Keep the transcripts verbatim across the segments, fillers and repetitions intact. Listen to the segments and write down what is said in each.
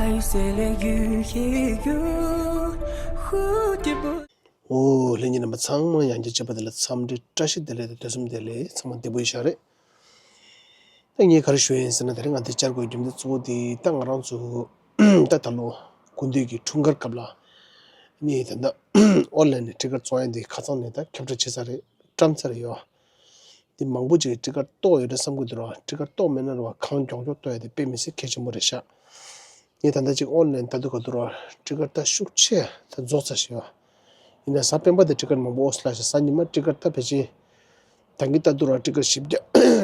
爱谁来愈黑愈蝴蝶不 ཨོ། ལྷན་རྒྱས་རྣམ་པ་ཚང་མ་ཡང་བསྐྱར་བྱས་པ་དེ་ལ་འཚམས་འདྲི་བཀྲ་ཤིས་བདེ་ལེགས་དང་དུས་གསུམ་བདེ་ལེགས། ཚང་མ་བདེ་པོ་ཡིན་ཤག་རེད། ད་ངས་ག་རེ་ཞུ་ཡིན་ཟེར་ན། དེ་རིང་ང་འདི་བཅར་དགོས་རྒྱུ་མཚན་གཙོ་བོ་དེ་ད་ང་རང་ཚོ་ད་ད་ལོ་སྐུ་མདུན་གྱི་འཁྲུངས་སྐར་སྐབས་ལ་ནི་ད་ལྟ་ཨོན་ལན་ནས་ཊི་ཀེ་ཊི་བཙོང་ཡ་འདི་ཁ་སང་ནས་ད་ཁྱབ་བསྒྲགས་བྱས་ཚར་རེད། བཀྲམ་ཚར་ཡོད། འདི་མང་པོ་ཅིག་གིས་ཊི་ཀེ་ཊི་བཏོག་ཡོད་རེད་བསམ་གྱི་འདུག་ར། ཊི་ཀེ་ཊི་བཏོག་མེད་ན་ར་བ་གང་མགྱོགས་མགྱོགས་བཏོག་ཡ་དེ་དཔེ་མི་སྲིད་གལ་ཆེན་པོ་རེད་ཤག་ངས་ད་ལྟ་ཅིག་ཨོན་ལན་ལྟ་དུས་ག་དུས་ར་ཊི་ཀེ་ཊི་ད་ཤུགས་ཆེ་ད་རྫོགས་ཚར་ཤག་ཡིན་ན་གཟའ་སྤེན་པ་དེ་ཊི་ཀེ་ཊི་མང་པོ་ཨོ་སི་ལ་ཤག་གཟའ་ཉི་མ་ཊི་ཀེ་ཊི་ད་ཕལ་ཆེར་ད་གིན་ལྟ་དུས་ར་ཊི་ཀེ་ཊི་བཞི་བརྒྱ་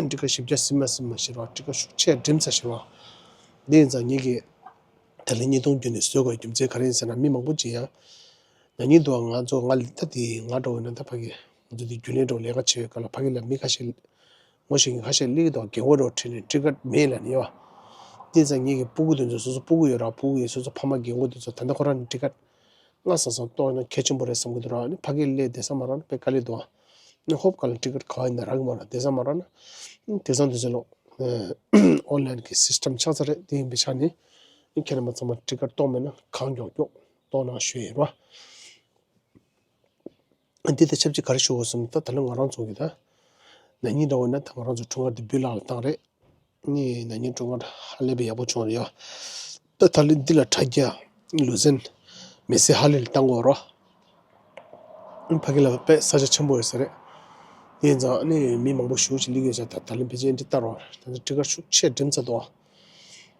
ཊི་ཀེ་ཊི་བཞི་བརྒྱ་ཟིན་མ་ཟིན་མ་ཤེས་ར། ཊི་ཀེ་ཊི་ཤུགས་ཆེ་འགྲིམ་ཚར་ཤག་ར། འདི་ཡིན་ཙང་ངེད་ཀྱིས་ད་ལན་བརྙན་ཐུང་བརྒྱུད་ནས་བཟོ་དགོས་རྒྱུ་མཚན་ག་རེ་ཡིན་ཟེར་ན། མི་མང་པོ་ཅིག་ཡང་ན་ནིང་དུ་ང་ཚོ་ང་ལ་ད་དེ་ང་འགྲོ་བས་ན་ད་ཕ་གི་ང་ཚོ་དེ་རྒྱུན་ལས་འགྲོ་ལས་ཀ་བྱེད་པའི་སྐབས་ལ་ཕ་གི་ལ་མི་ཁ་ཤས་ངོ་ཤེས་མཁན་ཁ་ཤས་སླེབས་ཀྱི་འདུག་རྒན་གོག་འགྲོ་ཁྲིད་ནས་ཊི་ཀེ་ཊི་མེད་ལབ་ནས་ཡོད། དེ་ཙང་ངེད་ཀྱི་སྤུ་གུ་དེ་ཚོ་སོ་སོ་སྤུ་གུ་ཡོད་ར། སྤུ་གུ་ཡོད་སོ་སོ་ཕ་མ་རྒན་གོག་དེ་ཚོ་ད་ལྟ་ཁོ་རང་ནས་ཊི་ཀེ་ཊི་སྔ་སང་སང་གཏོང་ན་གལ་ཆེན་པོ་རེད་བསམ་གྱི་འདུག་ར། ནི་ཕ་གི་སླེབས་བསྡད་ས་མ་རག་ན་དཔེ་དཀའ་ལས་འདུག་ཨ་ནི་ཧོབ་ག་ལ་ཊི་ཀེ་ཊི་ག་བ་ཡིན་ན་རག་གི་མ་རེད། བསྡད་ས་མ་རག་ན་དེང་སང་དུས་ཚོད་ལོ་ཨོན་ལན་གྱི་སི་སི་ཊེམ་ཆགས་ཚར་རེད། དེ་ཡིན་པའི་ཆ་ནས་ཁྱེད་རྣམ་པ་ཚང་མ་ཊི་ཀེ་ཊི་གཏོང་མེད་ན་གང་མགྱོགས་མགྱོགས་གཏོང་གནང་ཞུ་ཡི་ཡིན་ར། འདི་དང་ཆབས་ཅིག་ག་རེ་ཞུ་དགོས་སམ། ད་ད་ལོ་ང་རང་ཚོ་གི་ད་ན་ནིང་འདྲ་བོ་ན་ད་ང་རང་ཚོ་འཁྲུངས་སྐར་འདི་སྦུལ་ལག་ལ་བཏང་རེད། ནི་ན་ནིང་འཁྲུངས་སྐར་ཧ་ལས་པའི་ཡག་པོ་བྱུང་རེད་ཡ། ད་ད་ལན་འདི་ལ་དྲ་རྒྱ་ལུ་སན་མེ་སི་ཧ་ལས་ལ་བཏང་དགོས་རོ། ཕ་གི་ལ་དཔེ་ས་ཆ་ཆེན་པོ་ཡོད་ས་རེད། དེ་ཡིན་ཙང་ནི་མི་མང་པོ་ཞེ་པོ་ཅིག་སླེབས་ཡོད་ས། ད་ད་ལན་ཕལ་ཆེར་འདི་ལྟ་རོ། ད་ལྟ་ཊི་ཀེ་ཊི་ཤུགས་ཆེ་འགྲིམ་ཚར་འདུག་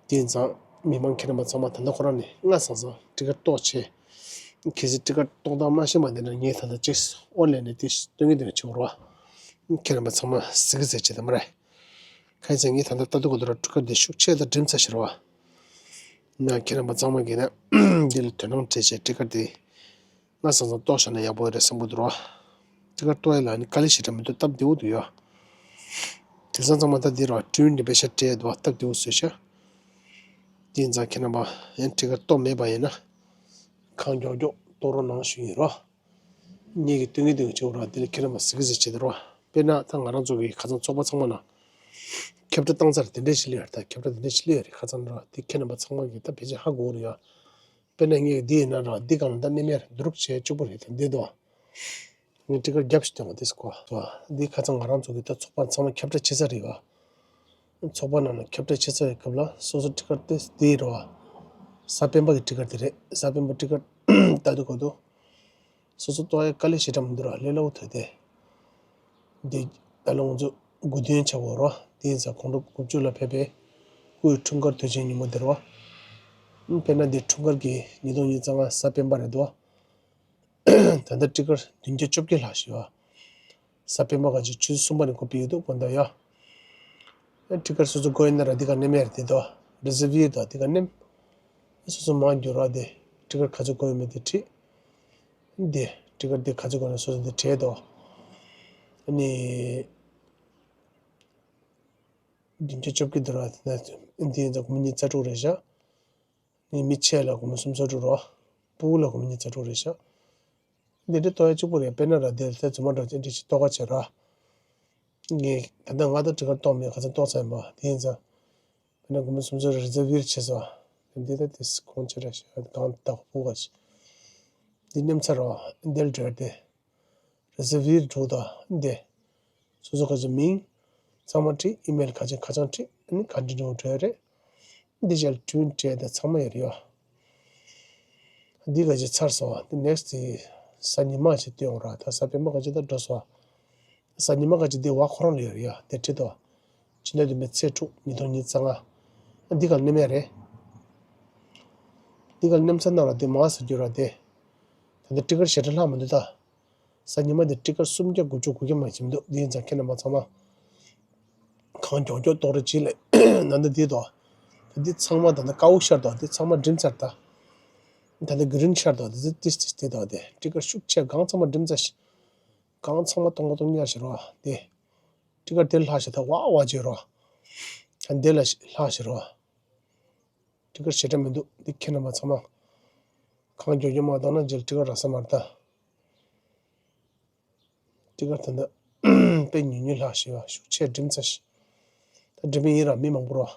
དེ་ཡིན་ཙང་མི་མང་ཁྱེད་རྣམ་པ་ཚང་མ་ད་ལྟ་ཁོ་རང་ནས་སྔ་སང་སང་ཊི་ཀེ་ཊི་གཏོང་བྱེད། གལ་སྲིད་ཊི་ཀེ་ཊི་གཏོང་སྟངས་མ་ཤེས་པ་འདི་ན་ངས་ད་ལྟ་ཅིག་ཨོན་ལན་ནས་དེ་སྟོན་གྱི་འདུག་ཆེ་བོ་རོ། ཁྱེད་རྣམ་པ་ཚང་མ་གཟིགས་གཟིགས་བྱེད་དང་མ་རེད། ཁ་ཡིན་ཙང་ངས་ད་ལྟ་ལྟ་དུས་ག་དུས་ར་ཊི་ཀེ་ཊི་འདི་ཤུགས་ཆེ་ད་འགྲིམ་ཚར་ཤག་རོ། ན་ཁྱེད་རྣམ་པ་ཚང་མ་གིས་ན་འདི་ལ་དོ་སྣང་སྤྲད་བྱས་ཊི་ཀེ་ཊི་འདི་སྔ་སང་སང་གཏོང་བཞག་ན་ཡག་པོ་རེད་བསམ་གྱི་འདུག་རོ། ཊི་ཀེ་ཊི་གཏོང་ཡ་ལ་ནི་དཀའ་ལས་ཞེ་དྲག་མི་འདུག་སྟབས་བདེ་བོ་འདུག་ཡ། དེང་སང་ཚང་མ་ད་འདི་ར་ཊི་ཝི་འདི་པེ་ཤ་སྤྲད་འདུག་སྟབས་བདེ་བོ་བཟོས་ཤག་དེ་ཡིན་ཙང་ཁྱེད་རྣམ་པ་ཡང་ཊི་ཀེ་ཊི་གཏོང་མེད་པ་ཡིན་ན་གང་མགྱོགས་མགྱོགས་གཏོང་རོགས་གནང་ཞུ་ཡིན་རོ། ངེད་ཀྱིས་སྟོན་གྱི་འདུག་ཆེ་བོ་ར། འདི་ལ་ཁྱེད་རྣམ་པ་གཟིགས་གཟིགས་བྱེད་དེ་རོ། དཔེར་ན་ད་ང་རང་ཚོ་གི་ཁ་སང་ཚོགས་པ་ཚང་མ་ན་ཁྱབ་བསྒྲགས་བཏང་ཚར་དེ་འདྲས་ཞིག་སླེབས་ཡོད་རེད། ད་ཁྱབ་བསྒྲགས་དེ་འདྲས་ཞིག་སླེབས་ཡོད་རེད། ཁ་སང་ར་དེ་ཁྱེད་རྣམ་པ་ཚང་མ་གིས་ད་ཕལ་ཆེར་ཧ་གོ་གི་རེད་ཡ། དཔེར་ན་ངས་འདི་ཡིན་ན་ར་འདི་སྒང་ལ་ད་ནེམ་ཡ་རེད། འདི་རུ་བྱས་གཅིག་པོ་རེད། ད་འདི་དོ། ངས་ཊི་ཀེ་ཊི་རྒྱབ་ཞིག་བཏོན་པ་དེ་སྐོར་དོ། འདི་ཁ་སང་ང་རང་ཚོ་གི་ད་ཚོགས་པ་ཚང་མ་ཁྱབ་བསྒྲགས་བྱེད་ས་རེད་བ། ཚོགས་པ་ནང་ལ་ཁྱབ་བསྒྲགས་བྱེད་ས་ཡི་སྐབས་ལ་སོ་སོ་ཊི་ཀེ་ཊི་དེ་དེ་རེད་བ། གཟའ་སྤེན་པ་གི་ཊི་ཀེ་ཊི་དེ་རེད། གཟའ་སྤེན་པ་ཊི་ཀེ་ཊི་ལྟ་དུས་ག་དུས་སོ་སོ་གཏོང་ཡ་དཀའ་ལས་ཞེ་དྲག་མི་འདུག་ར། ལས་སླ་བོ་ཐོག་དེ། འདི་ད་ལོ་ང་ཚོ་དགུ་སྟོན་ཆགས་ཡོད་རོ། དེ་ཡིན་ཙང་དགུང་ལོ་དགུ་བཅུ་ལ་ཕེབས་པའི་སྐུའི་འཁྲུངས་སྐར་དུས་ཆེན་ཉིན་མོ་དེ་རོ། དཔེར་ན་འདི་འཁྲུངས་སྐར་གྱི་ཉིས་སྟོང་ཉི་ཤུ་རྩ་ལྔ་གཟའ་སྤེན་པ་རེད་དོ། ད་ལྟ་ཊི་ཀེ་ཊི་བདུན་བརྒྱ་བཅོ་བརྒྱད་ལྷག་ཞིག་ཡོད། གཟའ་སྤེན་པ་ག་ཅིག་ཆུ་ཚོད་གསུམ་པ་ནས་འགོ་སྤེལ་ཡོད་འདུག་དགོང་དག་ཡ། ཊི་ཀེ་ཊི་སོ་སོ་དགོས་ཡོད་ན་ར་འདི་ག་ནེམ་ཡ་རེད་དེ་དོ། རི་ཛར་བི་ཡོད་དོ། འདི་ག་ནེམ། སོ་སོ་མར་འགྱོ་ར། དེ་ཊི་ཀེ་ཊི་ག་ཚོད་དགོས་ཡོད་མེད་དེ་བྲིས། འདི་ཊི་ཀེ་ཊི་འདི་ག་ཚོད་དགོས་ན་སོ་སོ་འདི་བྲིས་དོ། ཨ་ནི་བདུན་བརྒྱ་བཅོ་བརྒྱད་འདི་ར། འདི་ཡིན་ཙང་སྒོར་མོ་ཉིས་རྩ་དྲུག་རེད་ཤག་ནི་མི་ཆེ་ལ་སྒོར་མོ་སུམ་ཅུ་སོ་དྲུག་རོ། སྤུ་གུ་ལ་སྒོར་མོ་ཉིས་རྩ་དྲུག་རེད་ཤག་འདི་འདྲ་གཏོང་ཡ་གཅིག་པོ་རེད། དཔེར་ན་ར་དེ་ལ་རྫུན་མ་འདྲ་ཅན་འདྲ་ཞིག་གཏོང་ག་བྱེད་ར། ངས་ད་ལྟ་ང་ད་ཊི་ཀེ་ཊི་གཏོང་མེད། ཁ་སང་གཏོང་ཚར་ཡིན་པ། དེ་ཡིན་ཙང་དཔེར་ན་སྒོར་མོ་སུམ་ཅུ་རི་ཛར་བི་བྱས་སོང་། འདི་ད་དེ་གོང་ཆེ་ར་ཤག་གང་ད་སྤུ་གུ་ག་ཅིག་འདི་ནེམ་ཚར་རོ། འདི་ལ་འབྲེལ་ཏེ། རི་ཛར་བི་འགྲོ་དང་འདི། སོ་སོ་ག་ཅིག་མིང་ཚང་མ་བྲིས། ཨི་མེལ་ག་ཅིག་ཁ་བྱང་བྲིས། ཨ་ནི་ག་འདྲ་འགྲོ་འགྲོ་ཡ་རེད། འདི་རྗེས་ལ་ཊི་ཝི་སྤྲད་དང་ཚང་མ་ཡོད་རེད་ཡ། འདི་ག་ཅིག་ཚར་སོང་། འདི་ནེག་སི་ཊི་དེ་གཟའ་ཉི་མ་ཞིག་སྟོན་འོང་ར། ད་གཟའ་སྤེན་པ་ག་ཅིག་ད་འགྲོ་སོང་། གཟའ་ཉི་མ་ག་ཅིག་འདི་བ་ཁོ་རང་ལ་ཡོད་རེད་ཡ། དེ་བྲིས་དོ། ཕྱི་ཟླ་བདུན་པའི་ཚེས་དྲུག་ཉིས་སྟོང་ཉི་ཤུ་རྩ་ལྔ། འདི་ག་ལ་ནེམ་ཡ་རེད། འདི་ག་ལ་ནེམ་ཚར་ན་ར་དེ་མ་ཟེར་རྒྱུ་ར་དེ། ད་ལྟ་ཊི་ཀེ་ཊི་ཞེ་དྲག་ལྷག་མི་འདུག་ད། གཟའ་ཉི་མ་འདི་ཊི་ཀེ་ཊི་སུམ་བརྒྱ་དགུ་བཅུ་གོ་གི་མ་ཅིག་འདུག་འདི་ཡིན་ཙང་ཁྱེད་རྣམ་པ་ཚང་མ་གང་མགྱོགས་མགྱོགས་གཏོང་རོགས་གྱིས་ལབ། ད་ལྟ་འདི་དོ། ད་འདི་ཚང་མ་ད་ལྟ་དཀར་པོ་ཤར་དོ། འདི་ཚང་མ་འགྲིམ་ཚར་ད། ད་ལྟ་གི་རིན་ཤར་དོ། འདི་ཏིས་ཏིས་འདི་དོ། འདི་ཊི་ཀེ་ཊི་ཤུགས་ཆེ་གང་ཚང་མ་འགྲིམ་ཚར་ཤག་གང་ཚང་མ་གཏོང་ག་གཏོང་ཉར་ཤག་རོ། འདི་ཊི་ཀེ་ཊི་དེ་ལྷག་ཤག་ད་ཝ་ཝ་བྱེད་རོ། ད་འདི་ལ་ལྷག་ཤག་རོ། ཊི་ཀེ་ཊི་ཞེ་དྲག་མི་འདུག་འདི་ཁྱེད་རྣམ་པ་ཚང་མ་གང་མགྱོགས་མགྱོགས་མ་བཏང་ན་རྗེས་ལ་ཊི་ཀེ་ཊི་རག་ས་མ་རེད་ད། ཊི་ཀེ་ཊི་ད་ལྟ་དཔེ་ཉུང་ཉུང་ལྷག་ཤག་བ། ཤུགས་ཆེ་འགྲིམ་ཚར་ཤག་ད་འགྲིམ་མི་ཡིན་ར་མི་མང་པོ་ར།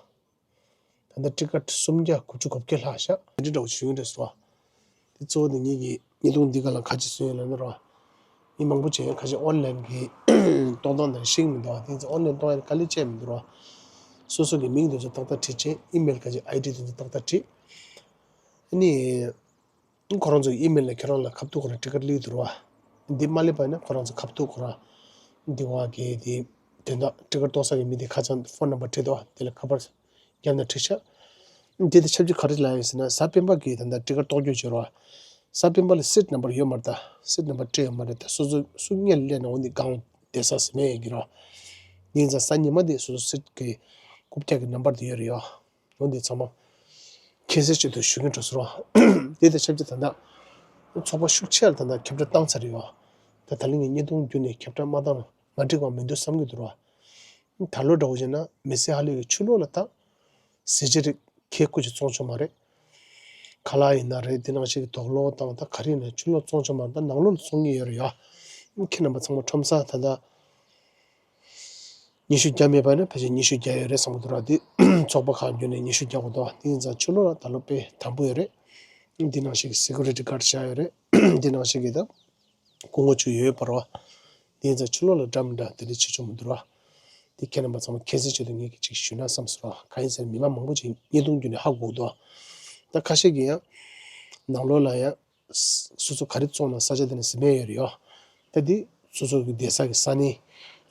ད་ལྟ་ཊི་ཀེཊ་སུམ་བརྒྱ་དགུ་བཅུ་གོ་བརྒྱད་ལྷག་བཞག་འདི་འདྲ་འདྲ་བོ་ཞུ་གི་འདུག་ཟེར་བ། དེ་གཙོ་བོ་དེ་ངེད་ཀྱི་བརྙན་ཐུང་འདི་ག་ལ་ག་ཅི་བཟོས་ཡོད་ལབ་ན་ར། མི་མང་པོ་ཅིག་ཁ་ཤས་ཨོན་ལན་གྱི་གཏོང་སྟངས་དེ་ཤེས་ཀྱི་མི་འདུག་དེ་ཚོ་ཨོན་ལན་གཏོང་ཡ་དཀའ་ལས་ཆེ་མི་འདུག་ར། སོ་སོ་གི་མིང་དེ་ཚོ་ཏག་ཏག་བྲིས་བྱས། ཨི་མེལ་ག་ཅི་ཨའི་ཌི་དེ་ཚོ་ཏག་ཏག་བྲིས། ཨ་ནི། ཁོ་རང་ཚོ་གི་ཨི་མེལ་ལ་ཁྱེད་རང་ལ་ཁ་ཐུག་ཁོ་རང་ཊི་ཀེཊ་སླེབས་འདུག་ར། འདི་མ་སླེབས་པ་ཡིན་ན་ཁོ་རང་ཚོ་ཁ་ཐུག་ཁོ་རང་འདི་བ་གི་དེ་དོན་དག་ཊི་ཀེཊ་གཏོང་ས་གི་མི་དེ་ཁ་སང་ཕོན་ནམ་བར་བྲིས་འདུག་དེ་ལ་ཁ་པར་རྒྱབ་ནས་བྲིས་ཤག་འདི་དེ་ཆབས་ཅིག་ག་རེ་ལབ་ཡོད་ཟེར་ན། གཟའ་སྤེན་པ་གི་ད་ལྟ་ཊི་ཀེཊ་གཏོང་རྒྱུ་བྱེད་རོགས། གཟའ་སྤེན་པ་ལ་སིཊ་ནམ་བར་ཡོད་མ་རེད། ད་སིཊ་ནམ་བར་སྤྲད་ཡོད་མ་རེད། ད་སོ་སོ་སུ་སྔོན་ལ་སླེབས་ན་འོ་འདི་སྒང་བསྡད་ས་ཟེར་མེད་ཡིན་གྱི་རོགས། ཡིན་ཙང་གཟའ་ཉི་མ་དེ་སོ་སོ་སིཊ་གི་རྐུབ་བཀྱག་གི་ནམ་བར་དེ་ཡོད་རེད་ཡོ། འོ་འདི་ཚང་མ་ཁྱད་གསོད་ཆེད་དུ་ཞུ་གི་འགྲོ་ཟེར་རོ། དེ་དང་ཆབས་ཅིག་ད་ལྟ་ཚོགས་པ་ཤུགས་ཆེ་ལ་ད་ལྟ་ཁྱབ་བསྒྲགས་བཏང་ཚར་ཡོད། ད་ད་ལན་གྱི་བརྙན་ཐུང་བརྒྱུད་ནས་ཁྱབ་བསྒྲགས་མ་བཏང་ན་མ་འགྲིག་པ་མི་འདུག་བསམ་གྱི་འདུག་རོ། ད་ལོ་འདྲ་བོ་བྱས་ན་མི་སེར་ཧ་ལས་ཀྱི་ཆུ་ལོག་ལ་ད་ཟས་བཅད་རིགས་ཁལ་བཀོལ་ཅིག་བཙོང་ཆོག་མ་རེད། ཁ་ལག་ཡིན་ན་རེད། དེ་ནང་བཞིན་གྱི་དུག་ལོག་དང་ད་ག་རེ་ཡིན་ན་ཆུ་ལོག་བཙོང་ཆོག་མ་རེད། ད་ནང་ལོགས་ལ་བཙོང་གི་ཡོད་རེད་ཡ། ཁྱེད་རྣམ་པ་ཚང་མ་ཁྲོམ་ས་ད་ལྟ་ཉི་ཤུ་བརྒྱ་མེད་པ་ཡིན་ན་ཕལ་ཆེར་ཉི་ཤུ་བརྒྱ་ཡོད་རེད་བསམ་གྱི་འདུག་ར། དེ་ཚོགས་པ་ཁག་བརྒྱུད་ནས་ཉི་ཤུ་བརྒྱ་གོ་འདུག་དེ་ཡིན་ཙང་ཕྱི་ལོགས་ལ་ད་ལོ་དཔེ་དམ་པོ་ཡོད་རེད། འདི་ནང་བཞིན་གྱི་སི་ཀུ་རི་ཊི་གཱཌ་བཞག་ཡོད་རེད། འདི་ནང་བཞིན་གྱི་ད་སྐུ་ངོ་བཅུ་ཡོད་པ་རེད་བ། དེ་ཡིན་ཙང་ཕྱི་ལོགས་ལ་འདྲ་མི་འདྲ་དེ་འདྲ་བྱེད་ཆོག་མི་འདུག་ར། དེ་ཁྱེད་རྣམ་པ་ཚང་མ་མཁྱེན་གསལ་ཆེད་དུ་ངས་ཀྱིས་ཅིག་ཞུས་ན་བསམ་སོང་ར། གང་ཡིན་ཟེར་ན་མི་མང་མང་པོ་ཅིག་བརྙན་ཐུང་བརྒྱུད་ནས་ཧ་གོ་གི་འདུག་ད་ཁ་ཤས་ཀྱིས་ཡང་ནང་ལོགས་ལ་ཡང་སོ་སོ་ག་རེ་བཙོང་ན་ས་ཆ་དེ་ནས་ཟིན་མེད་ཡོད་རེད་ཡོ། ད་འདི་སོ་སོ་གི་བསྡད་ས་གི་ས་གནས་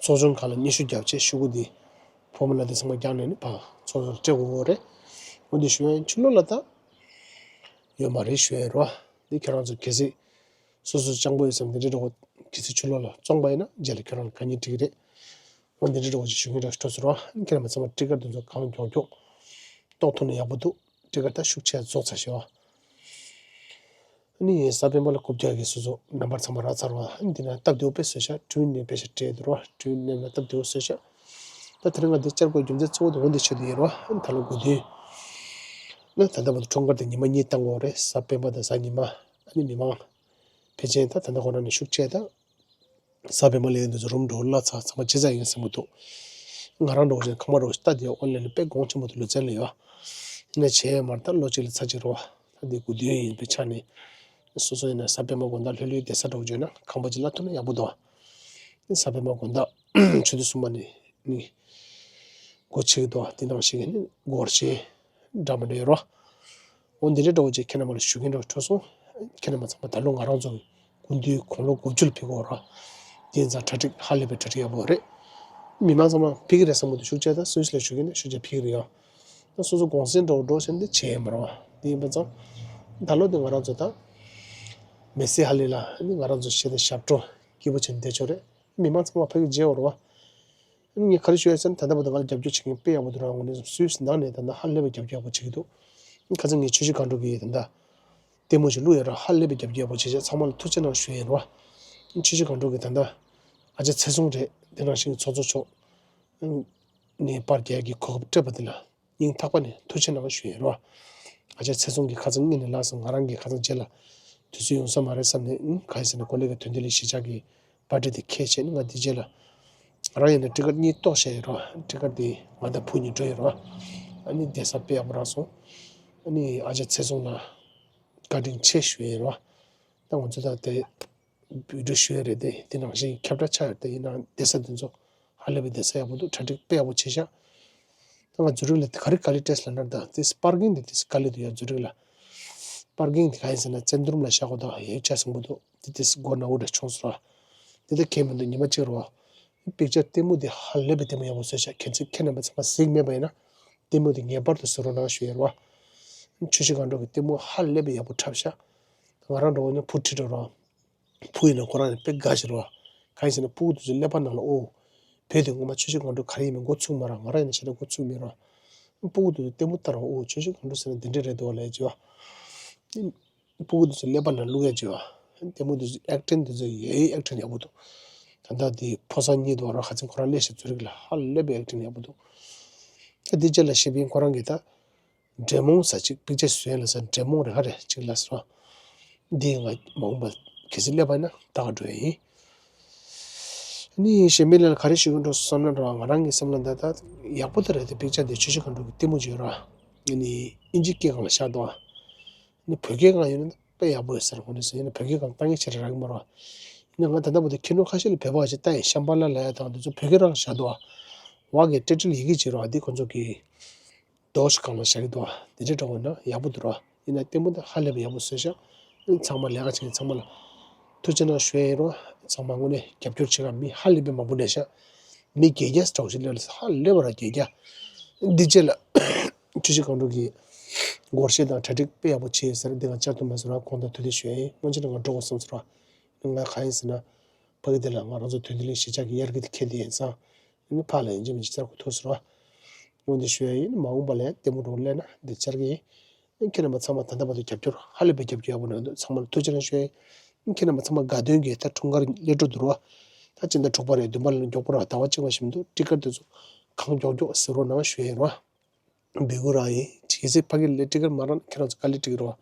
ཚོགས་ཆུང་ཁག་ལ་སྙན་ཞུ་བརྒྱབ་བྱས་ཤོག་གུ་འདི་ཕོར་མ་ལ་འདི་ཚང་མ་བརྒྱབ་ནས་ནི་ཕར་ཚོགས་ཆུང་ལ་སྤྲད་དགོས་རེད། འོ་འདི་ཞུ་ཡ་ཡིན། ཕྱི་ལོགས་ལ་ད་ཡོད་མ་རེད་ཞུ་ཡ་ཡིན་རོ། འདི་ཁྱེད་རང་ཚོ་གལ་སྲིད་སོ་སོ་སྤྱང་པོ་ཡོད་བསམ་འདི་འདྲའི་འགྲོ་གི་གལ་སྲིད་ཕྱི་ལོགས་ལ་བཙོང་པ་ཡིན་ན་རྗེས་ལ་ཁྱེད་རང་ལ་དཀའ་ངལ་འཕྲད་ཀྱི་རེད། འོ་འདི་འདྲའི་འགྲོ་གི་ཞུ་གི་རེད། ཐུགས་རྗེ་ཆེ་རོ། ཁྱེད་རང་ཚང་མ་ཊི་ཀེཊ་འདི་ཚོ་གང་མགྱོགས་མགྱོགས་གཏོང་ཐུབ་ན་ཡག་པོ་འདུག་ཊི་ཀེཊ་ད་ཤུགས་ཆེ་རྫོགས་ཚར་ཤག་ཨ་ནི་གཟའ་སྤེན་པ་ལ་རྐུབ་བཀྱག་གི་སོ་སོ་ནམ་བར་ཚང་མ་རག་ཚར་བ། ཨ་ནི་འདི་ན་སྟབས་བདེ་པོ་དཔེ་བཟོས་ཤག་ཊི་ཝི་ནས་པེ་ཤ་སྤྲད་འདུག་རོ། ཊི་ཝི་ནས་ལ་སྟབས་བདེ་པོ་བཟོས་ཤག་ད་དེ་རིང་ང་འདི་བཅར་དགོས་རྒྱུ་མཚན་གཙོ་བོ་དེ་འོ་འདི་ཆེད་དུ་ཡིན་རོ། ཨ་ནི་ད་ལོ་དགུ་སྟོན་ན་ད་ལྟ་བར་དུ་འཁྲུངས་སྐར་དེ་ཉི་མ་གཉིས་བཏང་དགོས་རེད། གཟའ་སྤེན་པ་དང་གཟའ་ཉི་མ། ཨ་ནི་མི་མང་ཕལ་ཆེར་ད་ད་ལྟ་ཁོ་རང་ནས་ཤུགས་ཆེ་ད། གཟའ་སྤེན་པ་ལ་ཡོང་དུས་ཚོད་རུམ་འགྲོ་ལ་ཚ་ཚང་མ་ཇེ་ཚ་ཡིན་བསམ་གྱི་འདུག་ང་རང་འགྲོ་བཞིན་ཁང་པ་འགྲོ་བཞིན་ལྟ་དེ་ཨོན་ལན་ལ་དཔེ་གོང་ཆེན་པོ་འདུག་ལུས་རྩལ་ལ་ཡོད། ཡིན་ན་བྱས་ཡོད་མ་རེད། ད་ལོ་གཅིག་ལ་ཚ་གཅིག་རོ། ད་འདི་དགུ་སྟོན་ཡིན་པའི་ཆ་ནས། སོ་སོ་ཡིན་ན་གཟའ་སྤེན་པ་དགོང་དག་ལྷོད་ལྷོད་བསྡད་ས་འགྲོ་བརྗོད་ན་ཁང་པ་ཅིག་གླ་ཐུབ་ན་ཡག་པོ་འདུག་གཟའ་སྤེན་པ་དགོང་དག་ཆུ་ཚོད་གསུམ་པ་ནས་ནི། སྒོ་ཕྱེ་གི་འདུག་དེ་ནང་བཞིན་གྱི་ནི་སྒོར་ཆེ་འདྲ་མི་འདྲ་ཡོད་རོ། འོ་འདི་འདྲའི་འགྲོ་བ་ཅིག་ཁྱེད་རྣམ་པ་ལ་ཞུ་མཁན་འགྲོ་འཕྲོད་སོང་། ཁྱེད་རྣམ་པ་ཚང་མ་ད་ལོ་ང་རང་ཚོ་གི་དགུན་དུས་དགུང་ལོ་དགུ་བཅུ་ལ་ཕེབས་ཀྱི་ཡོད་རོ། དེ་ཡིན་ཙང་གྲ་སྒྲིག་ཧ་ལས་པའི་གྲ་སྒྲིག་ཡག་པོ་རེད། མི་མང་ཚང་མ་ཕེབས་ཀྱི་རེད་བསམ་གྱི་འདུག་ཤུགས་ཆེ་ད་སུད་སི་ལ་བཞུགས་མཁན་ནི་ཤུགས་ཆེ་ཕེབས་ཀྱི་རེད་ཡ། ད་སོ་སོ་གུང་སེང་འགྲོ་འགྲོ་ཟེར་འདི་བྱས་ཡོད་མ་རེད་བ། དེ་ཡིན་པ་ཙང་། ད་ལོ་འདི་ང་རང་ཚོ་ད་མི་སེར་ཧ་ལས་ལ་ནི་ང་རང་ཚོ་ཞེ་དྲག་ཞབས་བྲོ་སྐྱིད་པོ་བྱས་ནས་བསྡད་ཆོག་རེད། མི་མང་ཚང་མ་ཕ་གི་མཇལ་བར་བ། ངས་ག་རེ་ཞུ་ཡ་ཟེར་ན་ད་ལྟ་བར་དུ་ང་ལ་རྒྱབ་སྐྱོར་བྱེད་མཁན་དཔེ་ཡག་པོ་འདུག་རང་ངོས་ནས་སུད་སི་ནང་ནས་ད་ལྟ་ཧ་ལས་པའི་རྒྱབ་སྐྱོར་ཡག་པོ་བྱེད་ཀྱི་འདུག་ཁ་སང་ངས་ཆུ་བཞི་སྒང་དྲུག་གི་ད་ལྟ་ལྟད་མོ་ཞིག་བླུགས་ཡོད་ར། ཧ་ལས་པའི་རྒྱབ་སྐྱོར་ཡག་པོ་བྱེད་ཤག་ཚང་མ་ལ་ཐུགས་རྗེ་གནང་ཞུ་ཡ་ཡིན་ར། ཆུ་བཞི་སྒང་དྲུག་གི་ད་ལྟ་ཨ་ཅག་ཚེ་བཟུང་རེད། དེ་ནང་བཞིན་ཚོགས་གཙོ་མཆོག་ནས་པར་རྒྱག་གི་གོ་སྐབས་སྤྲད་པ་དེ་ལ། སྙིང་ཐག་པ་ནས་ཐུགས་རྗེ་གནང་ཞུ་ཡིན་རོ། ཨ་ཅག་ཚེ་བཟུང་གིས་ཁ་སང་སྔོན་ནས་ལབ་སོང་། ང་རང་གིས་ཁ་སང་རྗེས་ལ་དུས་ཚོད་ཡོང་ས་མ་རེད་བསམ་ནས། ཨང་། གང་ཡིན་ཟེར་ན་ཀོ་ལི་གི་དོན་ལྡན་ལས་གཞིས་ཆགས་ཀྱི་པར་ཊི་དེ་ཁྱེར་བྱས་ནས་ང་འདི་རྗེས་ལ་ང་རང་ཡིན་ན་ཊི་ཀེཊ་གཉིས་གཏོགས་བྱས་ཡིན་རོ། ཊི་ཀེཊ་དེ་ང་དང་བུ་གཉིས་འགྲོ་ཡིན་རོ། ཨ་ནི་བསྡད་ས་དཔེ་ཡག་པོ་རག་སོང་། ཨ་ནི་ཨ་ཅག་ཚེ་བཟུང་ལ་བཀའ་དྲིན་ཆེ་ཞུ་ཡིན་རོ། ད་ང་ཚོ་ད་དེ་བོད་ཕྲུག་ཞུ་ཡ་རེད་དེ། དེ་ནང་བཞིན་ཁྱབ་བསྒྲགས་ཆགས་ཡོད་དེ། ཡིན་ནའང་བསྡད་ས་དེ་ཚོ་ཧ་ལས་པའི་བསྡད་ས་ཡག་པོ་འདུག་གྲ་སྒྲིག་དཔེ་ཡག་པོ་བྱས་ཤག་ད་ང་ཛུ་རིག་ལ་ག་རེ་དཀའ་ལས་འཕྲད་སོང་ལབ་ན། ད་དེ་པར་ཀིང་དེ་དེ་དཀའ་ལས་འདུག་ཡ། ཛུ་རིག་ལ་པར་ཀིང་དེ་གང་ཡིན་ཟེར་ན་བཙན་དུར་ལ་བཞག་དགོས་འདུག་ཡ། ཡོད་ཆ་ཟིང་པོ་འདུག་དེ་དེ་སྒོ་ནག་པོ་འདྲ་བྱུང་སོང་ར། དེ་ད་གལ་མི་འདུག་ཉི་མ་གཅིག་རོ། པིག་ཅར་ལྟད་མོ་དེ་ཧ་ལས་པའི་ལྟད་མོ་ཡག་པོ་བཟོས་ཤག་ཁྱེད་ཚོས་ཁྱེད་རྣམ་པ་ཚང་མ་གཟིགས་མེད་པ་ཡིན་ན་ལྟད་མོ་དེ་ངེས་པར་དུ་གཟིགས་རོགས་གནང་ཞུ་ཡ་རོ། ཆུ་བཞི་སྒང་དྲུག་གི་ལྟད་མོ་ཧ་ལས་པའི་ཡག་པོ་འཁྲབ་ཤག་ང་རང་འགྲོ་བ་ནི་བུ་ཁྲིད་འགྲོ་རོགས། བུ་ཡིན་ན་ཁོ་རང་ཡང་དཔེ་དགའ་ཞིག་རོ། གང་ཡིན་ཟེར་ན་སྤུ་གུ་དེ་ཚོ་ཀླད་པ་ནང་ལ་ཨོ། བོད་དེ་ངོ་མ་ཆུ་བཞི་སྒང་དྲུག་ག་རེ་ཡིན་མིན་མགོ་ཚུགས་མ་རེད། ང་རང་ཡིན་ན་ཞེ་དྲག་མགོ་ཚུགས་མེད་རོ། སྤུ་གུ་དེ་ཚོ་ལྟད་མོ་ལྟ་རོགས། ཨོ་ཆུ་བཞི་སྒང་དྲུག་ཟེར་ན་འདི་འདྲ་རེད་འདུག་ལབ་ཀྱི་ཡོད། སྤུ་གུ་དེ་ཚོ་ཀླད་པ་ནང་བླུག་ཡ་ཅིག་ཡོད། ལྟད་མོ་དེ་ཚོ་ཨེག་ཊིང་དེ་ཚོ་ཡེ་ཨེག་ཊིང་ཡག་པོ་འདུག་ད་ལྟ་དེ་ཕོ་གསར་གཉིས་འདུག་ར། ཁ་སང་ཁོ་རང་སླེབས་ཤག་ཛུ་རིག་ལ། ཧ་ལས་པའི་ཨེག་ཊིང་ཡག་པོ་འདུག་ད་དེ་རྗེས་ལ་ཞེ་པིན་ཁོ་རང་གིས་ད། འབྲས་མོང་ཟེར་ཅིག་པིག་ཅར་བཟོས་ལ་ཟེར། འབྲས་མོང་རེད་ཧ་རེད་ཅིག་ལ་ཟེར་བ། འདི་ང་མ་འོངས་པ་གལ་སྲིད་སླེབས་པ་ཡིན་ན་ད་ག་འགྲོ་ཡ་ཡིན། ནི་གཞན་མི་ལ་ག་རེ་ཞུ་གི་འགྲོ་བསམ་ན་འགྲོ། ང་རང་གི་སེམས་ལ་ད་ད་ཡག་པོ་ད་རེད་དེ། པིག་ཅར་འདི་ཆུ་བཞི་སྒང་དྲུག་གི་ལྟད་མོ་ཅིག་ཡོད་ར། ནི་ཨིན་ཇི་སྐད་སྒང་ལ་བཞག་འདུག་ཨ། ནི་བོད་སྐད་སྒང་ཡོད་ན་དཔེ་ཡག་པོ་ཡོད་ཟེར་གོ་ནི་སོང་། ཡིན་ན་བོད་སྐད་སྒང་ལྟ་ངན་ཆེ་ར་རག་གི་མ་རེད་བ། ཡིན་ན་ང་ད་ལྟ་བར་དུ་ཁྱོན་ནོར་ཁ་ཤས་ལ་བོད་པ་ཞིག་ལྟ་ཡིན། ཤམ་བྷ་ལ་ལབ་ཡ་དང་དེ་ཚོ་བོད་སྐད་རང་བཞག་འདུག་ཨ། བ་གི་ཊའི་ཊལ་ཡི་གེ་བྱེད་རོགས་ཨ། འདི་ཁོ་ཚོ་གི་དོ་ཞིག་སྒང་ལ་བཞག་གི་འདུག་ཨ། དེ་འདྲ་འདྲ་བོ་ན་ཡག་པོ་འདུག་ར། ཡིན་ན་ལྟད་མོ་འདི་ཧ་ལས་པའི་ཡག་པོ་བཟོས་ཤག་ཚང་མ་ལས་ཀ་བྱེད་མཁན་ཚང་མ་ལ་ཐུགས་རྗེ་གནང་ཞུ་ཡ་ཡིན་རོ། ཚང་མ་དངོས་གནས་རྒྱབ་སྐྱོར་བྱེད་མཁན་མི་ཧ་ལས་པའི་མང་པོ་སླེབས་ཤག་མི་བརྒྱད་བརྒྱ་ཙམ་ཞིག་སླེབས་ལ་ཧ་ལས་པ་ར་བརྒྱད་བརྒྱ། འདི་རྗེས་ལ་ཆུ་བཞི་སྒང་དྲུག་གི་སྒོར་གཞས་དང་གྲ་སྒྲིག་དཔེ་ཡག་པོ་བྱས་ཡོད་ཟེར། འདི་ང་བཅར་ཐུབ་མ་སོང་ར། ཁོང་དང་ཐུག་དེ་ཞུ་ཡ་ཡིན། སྔོན་ཆད་ང་འགྲོ་དགོས་བསམ་སོང་ར། ང་གང་ཡིན་ཟེར་ན། ཕ་གི་དེ་ལ་ང་རང་ཚོ་དོན་ལྡན་གླིང་གཞིས་ཆགས་ཀྱི་དབྱར་དགུན་དེ་འཁེལ་དེ་ཡིན་ཙང་། ཨ་ནི་ཕར་ལ་ཡིན་གཅིག་མིན་གཅིག་བཅར་དགོས་ཐུག་ཟེར་བ། འོ་འདི་ཞུ་ཡ་ཡིན། མ་འོངས་པ་ལ་ཡང་ལྟད་མོ་འགྲོ་སླེབས་ན་འདི་བཅར་གི་ཡིན། ཨ་ནི་ཁྱེད་རྣམ་པ་ཚང་མ་ད་ལྟ་བར་དུ་རྒྱབ་སྐྱོར་ཧ་ལས་པའི་རྒྱབ་སྐྱོར་ཡག་པོ་གནང་འདུག་ཚང་མ་ལ་ཐུགས་རྗེ་གནང་ཞུ་ཡ་ཡིན། ཨ་ནི་ཁྱེད་རྣམ་པ་ཚང་མ་དགའ་སྟོན་གྱི་ད་འཁྲུངས་སྐར་སླེབས་འགྲོ་འདུག་ར། ད་སྤྱི་ཟླ་དྲུག་པ་རེད། བདུན་པ་ལ་མགྱོགས་པོ་ར་ཟླ་བ་གཅིག་པ་ཞིག་མི་འདུག་ཊི་ཀེ་ཊི་དེ་ཚོ་གང་མགྱོགས་མགྱོགས་གཟིགས་རོགས་གནང་ཞུ་ཡ་ཡིན་ར། འབོད་སྐུལ་རང་ཡིན། གལ་སྲིད་ཕ་གི་ལ་ཊི་ཀེ་ཊི་མ་རག་ན་ཁྱེད་རང་ཚོ་དཀའ་ལས་འཕྲད་ཀྱི་རེད་བ།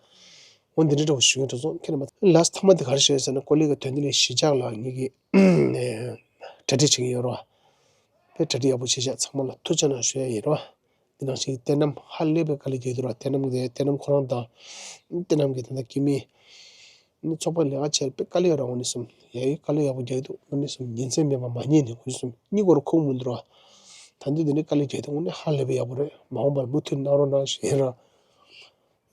འོ་འདི་འདྲ་འདྲ་བོ་ཞུ་གི་འགྲོ་སོང་། ཁྱེད་རྣམ་པ་ལ་སི་ཊི་མཐའ་མ་དེ་ག་རེ་བཤད་ཟེར་ན། ཀོ་ལི་གྷལ་དོན་ལྡན་གླིང་གཞིས་ཆགས་ལ་ངེད་ཀྱིས་གྲ་སྒྲིག་བྱེད་ཀྱི་ཡོད་རེད་བ། དཔེ་གྲ་སྒྲིག་ཡག་པོ་བྱས་ཤག་ཚང་མ་ལ་ཐུགས་རྗེ་གནང་ཞུ་ཡ་ཡིན་རེད་བ། འདི་ནང་བཞིན་བསོད་ནམས་ཧ་ལས་པའི་དཀའ་ལས་རྒྱག་གི་འདུག་ར། བསོད་ནམས་ཀྱི་བསོད་ནམས་ཁོ་རང་དང་། བསོད་ནམས་ཀྱི་ད་ལྟ་སྐྱེ་དམན། ནི་ཚོགས་པའི་ལས་ཀ་བྱས་དཔེ་དཀའ་ལས་ར་དངོས་གནས་སོང་། ཡ་ཡི་དཀའ་ལས་ཡག་པོ་རྒྱག་གི་འདུག་དངོས་གནས་སོང་། ཉིན་མཚན་མེད་པར་མ་ཉལ་ནས་དངོས་གནས་སོང་། གཉིད་ཁོ་རང་ཁུག་མི་འདུག་ར། ད་འདི་འདི་ནས་དཀའ་ལས་རྒྱག་གི་འདུག་དངོས་གནས་ཧ་ལས་པའི་ཡག་པོ་རེད། མ་འོངས་པར་མུ་མཐུད་གནང་རོགས་གནང་ཞུ་ཡིན་ར།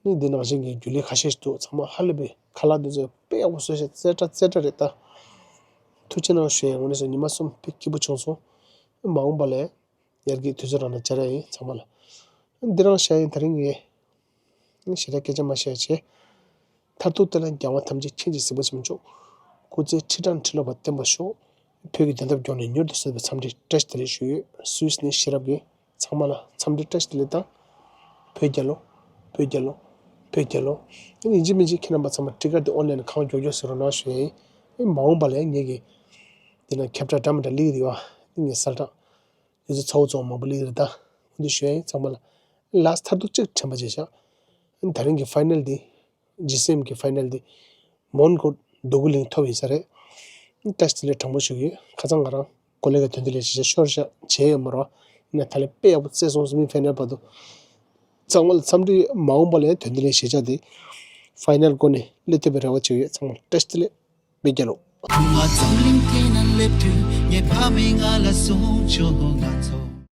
ནི་འདི་ནང་བཞིན་གྱི་རྒྱུན་ལས་ཁ་ཤས་ཤིག་འདུག་ཚང་མ་ཧ་ལས་པའི་ཁ་ལག་འདི་ཚོ་དཔེ་ཡག་པོ་བཟོས་ཤག་རྩེ་གྲ་རྩེ་གྲ་རེད་ད། ཐུགས་རྗེ་གནང་ཞུ་ཡིན། དངོས་གནས་སོང་། ཉི་མ་གསུམ་དཔེ་སྐྱིད་པོ་བྱུང་སོང་། མ་འོངས་པ་ལ་ཡར་རྒྱས་དུས་ཚོད་རག་ན་བཅར་ཡ་ཡིན་ཚང་མ་ལ། འདི་རང་བཤད་ཡིན། ད་རིང་ངས་ཞེ་དྲག་སྐད་ཆ་མ་བཤད་བྱས། མཐར་ཐུག་དེ་ལ་རྒྱལ་བ་ཐམས་ཅད་མཁྱེན་ཅིང་གཟིགས་པ་ཆེན་པོ་མཆོག་སྐུ་ཚེ་ཁྲི་ཕྲག་ཁྲི་ལོ་བར་བརྟན་པར་ཤོག་བོད་ཀྱི་བདེན་མཐའ་མགྱོགས་ནས་མྱུར་དུ་གསལ་བའི་འཚམས་འདྲི་བཀྲ་ཤིས་བདེ་ལེགས་ཞུ་ཡོད། སུད་སི་ནས་ཤེས་རབ་ཀྱིས་ཚང་མ་ལ་འཚམས་འདྲི་བཀྲ་ཤིས་བདེ་ལེགས་དང་། བོད་རྒྱལ་ལོ། བོད་རྒྱལ་ལོ། བོད་རྒྱལ་ལོ། ཡིན་གཅིག་མིན་གཅིག་ཁྱེད་རྣམ་པ་ཚང་མ་ཊི་ཀེ་ཊི་དེ་ཨོན་ལན་གང་མགྱོགས་མགྱོགས་གཟིགས་རོགས་གནང་ཞུ་ཡ་ཡིན། མ་འོངས་པ་ལ་ངེད་ཀྱིས་འདི་ན་ཁྱབ་བསྒྲགས་འདྲ་མི་འདྲ་སླེབས་ཀྱི་རེད་བ། ངས་གསལ་བསྒྲགས། དེ་ཚོ་ཚ་བོ་ཚ་བོ་མང་པོ་སླེབས་ཀྱི་རེད་ད། འོ་འདི་ཞུ་ཡ་ཡིན་ཚང་མ་ལ། ལ་སི་ཊི་མཐར་ཐུག་གཅིག་དྲན་པ་བྱས་ཤག་ད་རིང་གི་ཕའི་ནལ་འདི། ཇི་སི་ཨེམ་གྱི་ཕའི་ནལ་འདི། མོན་གྷོ་རྡོ་སྐུ་གླིང་ཐོབ་ཡིན་ས་རེད། བཀྲ་ཤིས་བདེ་ལེགས་དྲང་པོ་ཞུ་གི་ཡོད། ཁ་སང་ང་རང་ཀོ་ལི་གྷལ་དོན་ལྡན་གླིང་གཞིས་ཆགས་ཤོར་ཤག་བྱས་ཡོད་མ་རེད་བ། ཡིན་ན་ད་ལན་དཔེ་ཡག་པོ་རྩེས་སོང་། སི་མི་ཕའི་ནལ་བར་དུ། ཚང་མ་ལ་འཚམས་འདྲི། མ་འོངས་པ་ལ་ཡང་དོན་ལྡན་གླིང་གཞིས་ཆགས་འདི་ཕའི་ནལ་སྒོ་ནས་སླེབས་ཐུབ་པའི་རེ་བ་བྱེད་ཀྱི་ཡོད། ཚང་མ་ལ་བཀྲ་ཤིས་བདེ་ལེགས། བོད་རྒྱལ་ལོ། ང་འཛམ་གླིང་སྟེང་ན་སླེབས་དུས་ངའི་ཕ་མས་ང་ལ་གསུངས་བྱུང་། ང་ཚོ་